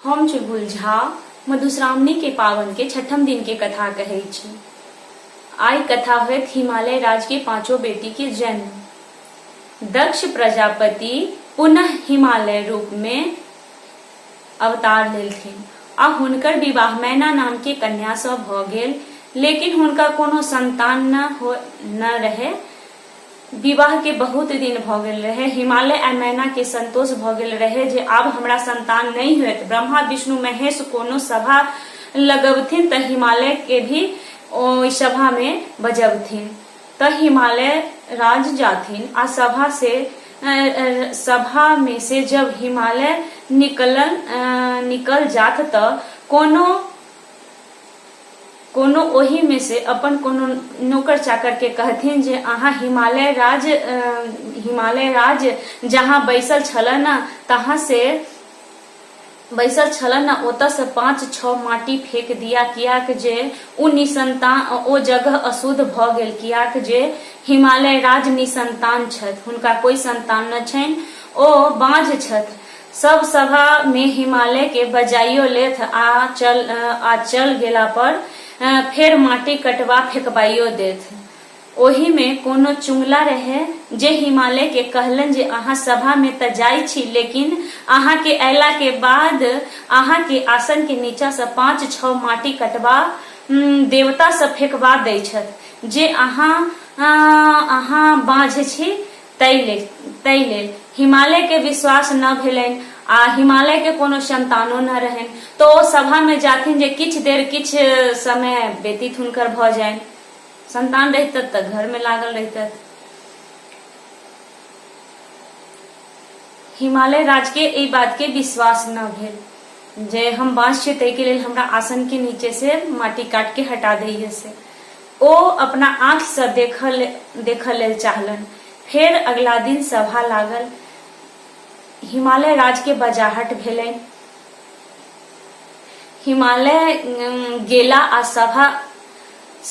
हम चुलबुल झा मधुश्रावणी के पावन के छठम दिन के कथा कहै छी। आइ कथा होयत हिमालय राज के पांचो बेटी के जन्म। दक्ष प्रजापति पुनः हिमालय रूप में अवतार लेलथिन आ हुनकर विवाह मैना नाम के कन्या सँ भ गेल, लेकिन हुनका कोनो संतान न हो न रहे। विवाह के बहुत दिन भऽ गेल रहै। हिमालय आ मैना के संतोष भऽ गेल रहै जे आब हमरा संतान नहि होयत। ब्रह्मा, विष्णु, महेश कोनो सभा लगबथिन तऽ हिमालय के भी ओहि सभा में बजबथिन तऽ हिमालय राज जाथिन आ सभा से सभा में से जब हिमालय निकलल निकल जाथ तऽ कोनो कोनो ओहि मे से अपन कोनो नोकर-चाकर के कहथिन जे अहाँ हिमालय राज हिमालय राज जहाँ बैसल छल न तहाँ से बैसल छल न ओतऽ से पाँच-छओ माटि फेक दिया कियाक जे ओ निसंतान ओ जगह अशुद्ध भऽ गेल कियाक जे हिमालय राज निसंतान छथि हुनका कोई संतान न छनि ओ बाँझ छथि। सब सभा मे हिमालय के बजाइयो लेथ आ चल आ चल गेला पर फेर माटि कटबा फेकबाइयो देथ। ओहि मे कोनो चुंगला रहे जे हिमालय के कहलनि जे अहाँ सभा मे त जाइ छी लेकिन अहाँ के अयला के बाद अहाँ के आसन के नीचा स पाँच-छओ माटि कटबा देवता सब फेकबा दै छथि जे अहाँ अहाँ बाँझ छी ताहि लेल ताहि लेल हिमालयके विश्वास न भेलनि आ हिमालयके कोनो संतानो न रहनि तऽ ओ सभामे जाथिन जे किछु देर किछु समय व्यतीत हुनकर भऽ जानि। संतान रहितथि तऽ घरमे लागल रहितथि। हिमालय राजके एहि बातके विश्वास न भेल जे हम बाँझ छी ताहिके लेल हमरा आसनके नीचे से माटि काटिके हटा दैये से। ओ अपना आँखिसँ देखऽ देखऽ लेल चाहलनि। फेर अगिला दिन सभा लागल। हिमालय राजके बजाहट भेलनि। हिमालय गेला आ सभा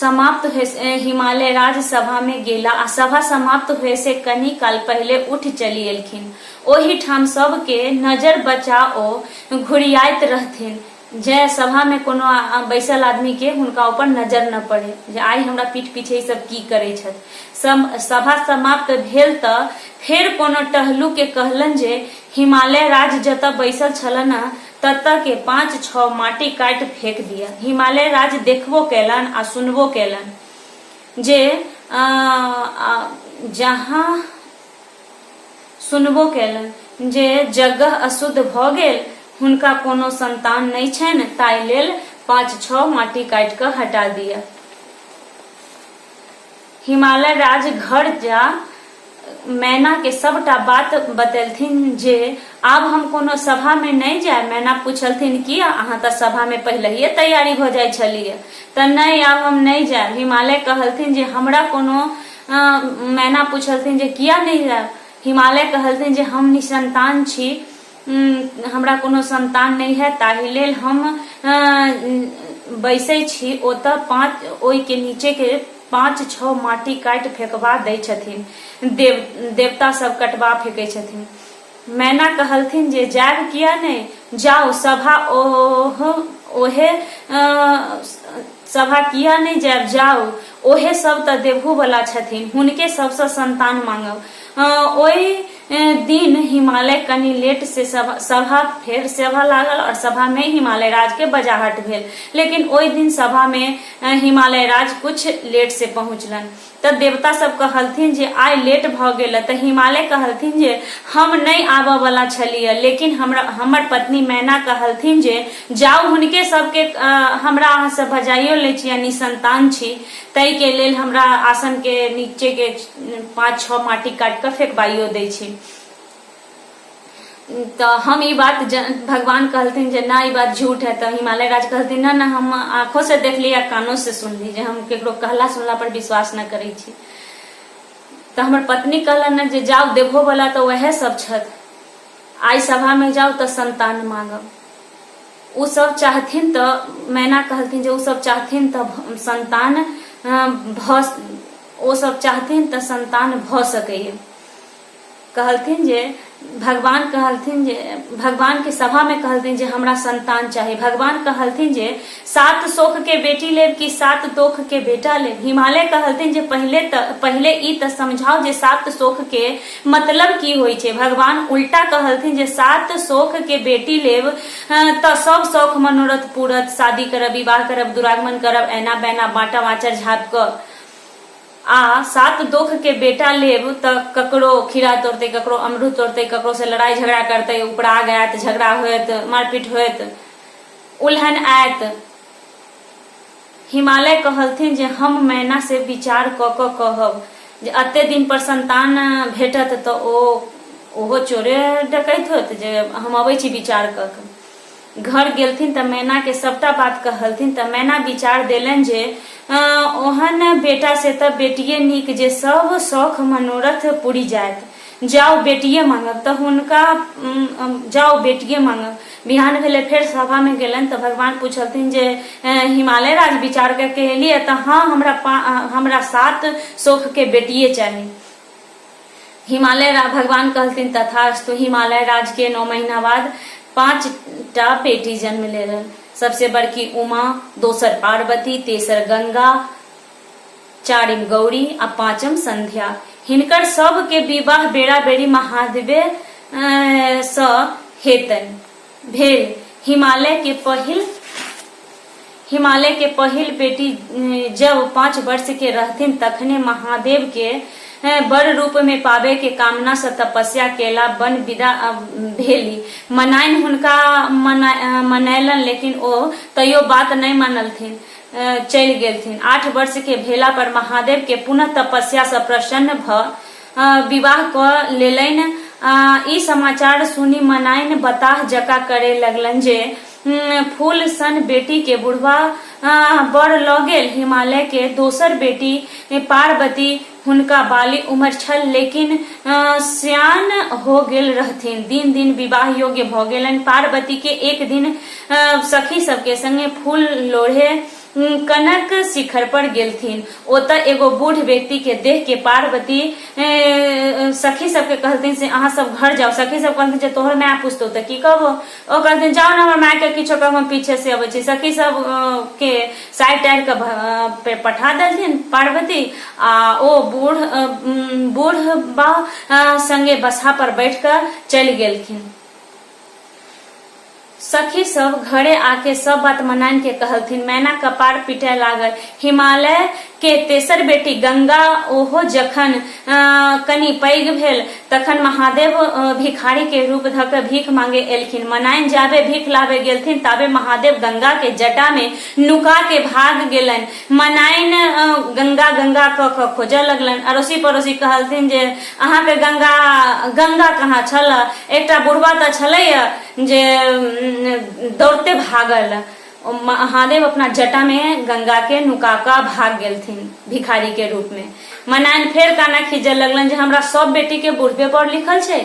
समाप्त होय हिमालय राज सभामे गेला आ सभा समाप्त होयसँ कनी काल पहिले उठि चलि एलखिन। ओहि ठाम सभके नजर बचा ओ घुरियाइत रहथिन। जे सभामे कोनो बैसल आदमीके हुनका ऊपर नजर नहि पड़ै जे आइ हमरा पीठ पीछे ई सब की करै छथि। सभा समाप्त भेल तऽ फेर कोनो टहलूके कहलनि जे हिमालय राज जतऽ बैसल छलनि ततऽ के पाँच-छओ माटि काटि फेक दिअ। हिमालय राज देखबो कयलनि आ सुनबो कयलनि जे जहाँ सुनबो केलनि जे जगह अशुद्ध भऽ गेल, हुनका कोनो संतान नहि छनि ताहि लेल पाँच-छओ माटि काटि कऽ हटा दिअ। हिमालय राज घर जा मैना के सबटा बात बतेलथिन जे आब हम कोनो सभा मे नहि जायब। मैना पुछलथिन किया? अहाँ तऽ सभा मे पहिलहिये तैयारी भऽ जाइ छलियै। तऽ नहि आब हम नहि जायब। हिमालय कहलथिन जे हमरा कोनो मैना पुछलथिन जे किया नहि जायब? हिमालय कहलथिन जे हम निसंतान छी, हमरा कोनो संतान नहि है, ताहि लेल हम बैसै छी ओतऽ पाँच ओहिके नीचे के पाँच-छओ माटि काटि फेकबा दै छथिन। देव देवता सब कटबा फेकै छथिन। मैना कहलथिन जे जायब किया नहि? जाउ सभा ओह ओहे सभा किया नहि जायब? जाउ ओहे सब तऽ देबहुवला छथिन, हुनके सबसँ संतान मांगब। ओहि दिन हिमालय कनि लेट से सभा फेर सभा लागल और सभा में हिमालय राज के बजाहट भेल, लेकिन ओहि दिन सभा में हिमालय राज कुछ लेट से पहुँचलन। तऽ देवता सब कहलथिन जे आइ लेट भऽ गेल। तऽ हिमालय कहलथिन जे हम नहि आबऽ वाला छलियै, लेकिन हमरा हमर पत्नी मैना कहलथिन जे जाउ हुनके सबके हमरा अहाँ सब बजाइयो लै छी आ निसंतान छी ताहि के लेल हमरा आसन के नीचे के 5-6 माटि काटि कऽ फेकबाइयो दै छी। तऽ हम ई बात भगवान कहलथिन जे ना ई बात झूठ है। तऽ हिमालय राज कहलथिन ना ना हम आँखों से देखली आ कानों से सुनली जे हम केकरो कहला सुनला पर विश्वास न करै छी। तऽ हमर पत्नी कहलन जे जाउ देबहो वाला तऽ वएह सब छथि, आइ सभा में जाउ तऽ संतान मांगब। ओ सब चाहथिन तऽ मैना कहलथिन जे ओ सब चाहथिन तऽ संतान भऽ ओ सब चाहथिन तऽ संतान भऽ सकैए। कहलथिन जे भगवान कहलथिन जे भगवान के सभा में कहलथिन जे हमरा संतान चाही। भगवान कहलथिन जे 7 शोख के बेटी लेब कि 7 दोख के बेटा लेब। हिमालय कहलथिन जे पहिले ई तऽ समझाउ जे 7 शोख के मतलब की होइ छै। भगवान उल्टा कहलथिन जे 7 शोख के बेटी लेब तऽ सब शौख मनोरथ पूरत, शादी करब, विवाह करब, दुरागमन करब, ऐना बैना बाँटा बाँचर झाँप कऽ। आ 7 दोख के बेटा लेब तऽ ककरो खीरा तोड़तै, ककरो अमरूद तोड़तै, ककरो से लड़ाई झगड़ा करतै, उपराग आयत, झगड़ा होयत, मारपीट होयत, उलहन आयत। हिमालय कहलथिन जे हम मैना से विचार कऽ कऽ कहब जे एते दिन पर संतान भेटत तऽ ओहो चोरे डकैत होत जे हम अबै छी विचार कऽ कऽ। घर गेलथिन तऽ मैनाके सभटा बात कहलथिन तऽ मैना विचार देलनि जे ओहन बेटा से तऽ बेटिये नीक जे सभ शौख मनोरथ पुरि जायत। जाउ बेटिये मांगब तऽ हुनका जाउ बेटिये मांगब। बिहान भेलै फेर सभामे गेलनि तऽ भगवान पुछलथिन जे हिमालय राज विचार करके एलियै तऽ हँ हमरा 7 शौखके बेटिये चाही। हिमालय भगवान कहलथिन तथास्तु। हिमालय राज के 9 महीना बाद 5टा बेटी जन्म लेलनि। सबसे बड़की उमा, दोसर पार्वती, तेसर गंगा, चारिम गौरी आ पाँचम संध्या। हिनकर सबके विवाह बेरा-बेरी महादेवे सँ हेतनि भेल। हिमालय के पहिल बेटी जब 5 वर्ष के रहथिन तखने महादेव के वर रूप में पाबे के कामना से तपस्या केला वन विदा भेली। मनाइन हुनका मनैलन लेकिन ओ तैयो बात नहीं मानलथिन, चलि गेलथिन। 8 वर्ष के भेला पर महादेव के पुनः तपस्या से प्रसन्न भ विवाह क लेलनि। ई समाचार सुनि मनाइन बताह जकाँ करे लगलनि जे फूल सन बेटी के बुढ़वा बर लऽ गेल। हिमालय के दोसर बेटी पार्वती, हुनका बाली उम्र छल लेकिन सियान हो गेल रहथिन। दिन दिन विवाह योग्य भऽ गेलनि। पार्वती के एक दिन सखी सबके संगे फूल लोढ़े कनक शिखर पर गेलथिन। ओतऽ एगो बूढ़ व्यक्ति के देख के पार्वती सखी सबके कहलथिन से अहाँ सब घर जाउ। सखी सब कहलथिन जे तोहर माय पुछतौ तऽ की कहबो? ओ कहलथिन जाउ ने हमर माय के किछो कहब, हम पीछे से अबै छी। सखी सब के साइड टाइर के पे पठा देलथिन पार्वती आ ओ बूढ़ बा संगे बसहा पर बैठ कऽ चलि गेलखिन। सखी सब घरे आके सब बात मनाइन के कहलथिन। मैना कपार पीटय लागल। हिमालय के तेसर बेटी गंगा ओहो जखन कनि पैघ भेल तखन महादेव भिखारी के रूप धऽ कऽ भीख मांगे एलखिन। मनाइन जाबे भीख लाबे गेलथिन ताबे महादेव गंगा के जटा में नुका के भाग गेलनि। मनाइन गंगा गंगा कऽ कऽ खोजऽ लगलनि। अड़ोसी पड़ोसी कहलथिन जे अहाँके गंगा गंगा कहाँ छल? एकटा बुढ़बा तऽ छलैया जे दौड़ते भागल। महादेव अपना जटा में गंगा के नुका कऽ भाग गेलथिन भिखारी के रूप में। मनाइन फेर काना खींचऽ लगलनि जे हमरा सब बेटी के बुढ़बे पर लिखल छै।